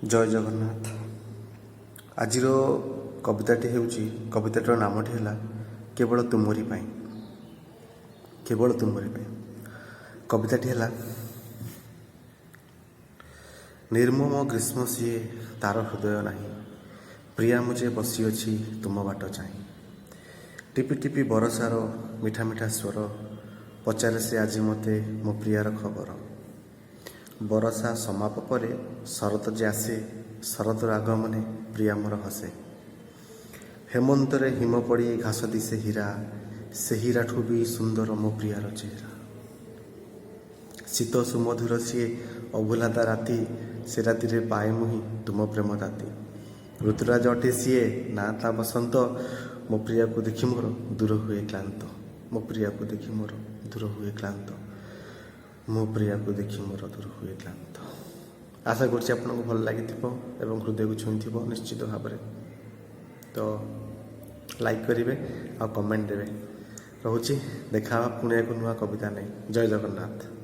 ଜୟ ଜଗନ୍ନାଥ। ଆଜିର କବିତାଟି ହେଉଛି, କବିତାଟିର ନାମଟି ହେଲା କେବଳ ତୁମରି ପାଇଁ। କେବଳ ତୁମରି ପାଇଁ। କବିତାଟି ହେଲା, ନିର୍ମମ ଗ୍ରୀଷ୍ମ ସିଏ, ତାର ହୃଦୟ ନାହିଁ। ପ୍ରିୟା, ମୁଁ ଯେ ବସିଅଛି ତୁମ ବାଟ ଚାହିଁ। ଟିପି ଟିପି ବରଷାର ମିଠା ମିଠା ସ୍ୱର ପଚାରେ ସେ ଆଜି ମୋତେ ମୋ ପ୍ରିୟାର ଖବର। ବରଷା ସମାପ ପରେ ଶରତ ଯେ ଆସେ, ଶରତର ଆଗମନେ ପ୍ରିୟା ମୋର ହସେ। ହେମନ୍ତରେ ହିମ ପଡ଼ି ଘାସ ଦିଶେ ହୀରା, ସେ ହୀରାଠୁ ବି ସୁନ୍ଦର ମୋ ପ୍ରିୟାର ଚେହେରା। ଶୀତ ସୁମଧୁର ସିଏ ଅଭୁଲା ତା ରାତି, ସେ ରାତିରେ ପାଏ ମୁହିଁ ତୁମ ପ୍ରେମ ତାତି। ଋତୁରାଜ ଅଟେ ସିଏ, ନା ତା ବସନ୍ତ। ମୋ ପ୍ରିୟାକୁ ଦେଖି ମୋର ଦୂର ହୁଏ କ୍ଳାନ୍ତ। ମୋ ପ୍ରିୟାକୁ ଦେଖି ମୋର ଦୂର ହୁଏ କ୍ଳାନ୍ତ। ମୋ ପ୍ରିୟାକୁ ଦେଖି ମୋର ଦୂର ହୁଏ କ୍ଳାନ୍ତ। ଆଶା କରୁଛି ଆପଣଙ୍କୁ ଭଲ ଲାଗିଥିବ ଏବଂ ହୃଦୟକୁ ଛୁଇଁଥିବ ନିଶ୍ଚିତ ଭାବରେ। ତ ଲାଇକ୍ କରିବେ ଆଉ କମେଣ୍ଟ ଦେବେ। ରହୁଛି, ଦେଖା ହେବା ପୁଣି ଏକ ନୂଆ କବିତା ନେଇ। ଜୟ ଜଗନ୍ନାଥ।